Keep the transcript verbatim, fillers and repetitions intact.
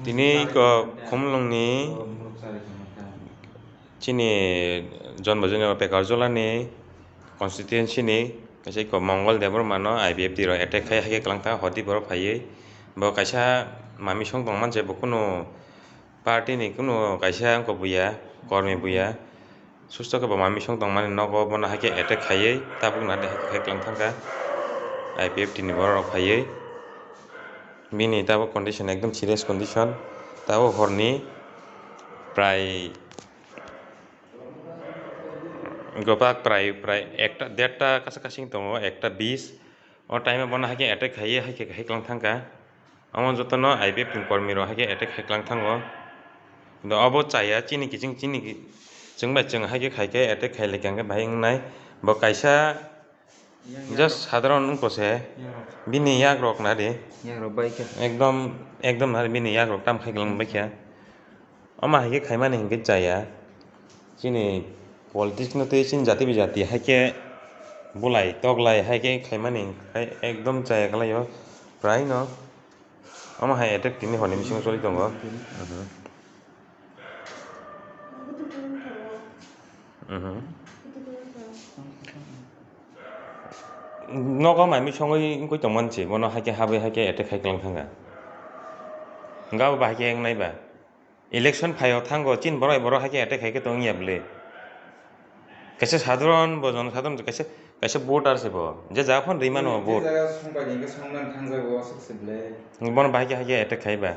Tini ko Khumlwngni chini Jonbajoni Pekarjolani constituency ni kaisa ko Mongol Debbarma no I P F T rok attack khai hai khe kwlangtha hodi borok phaiwi. Bo kaisa mamisong tongmani je bo kunu party ni kunu kaisa wngkok buya, kormi buya. Susto khe bo mamisong tongmani nogo bono hai khe attack khaiwi tabuk nadi hai khe kwlangthangkha I P F T ni borok rok phaiwi. Bini tabuk condition ekdom serious condition. Tabuk horni prai gobak prai, prai ekta, derta kasa kasing tongo, ekta bis. O time o bono hai khe attack khaiwi hai khe hai kwlangthangkha. Omo jotono I P F T ni kormi rok hai khe attack khai kwlangthango. Do obo chaya chini kiching chini ki-, chwng bai chwng hai khe khai khe attack khai lai khe bahai wngnai. Bo kaisa just sadharon wngkose, bini yak rok nadi. Yak rok bai khe. Ekdom, ekdom nadi bini yak rok tam khai kwlang bai khe. Omo hai khe khaimani hinkhe chaya. Chini politics no tei chini jati bijati hai khe bulai toklai hai khe khaimani hinkhe ekdom chaya kwlaio. Prai no omo hai attack tini hor ni bisingo choli tongo. Nogo mai misongwi wngwi tongmani se, bono hai khe habwi hai khe attack khai kwlang thangkha. Hwnkhe abo bahai khe wngnai ba? Election phaio thango, chini borok borok hai khe attack khai khe tong ya bwle? Kaisa sadharon bo, jono sadharon kaisa, kaisa voter se bo, je ja phano rwi mano vote. Jaga songbai ni hwnkhe songna thangjago aswk se bwle. Bono bahai khe hai khe attack khai ba?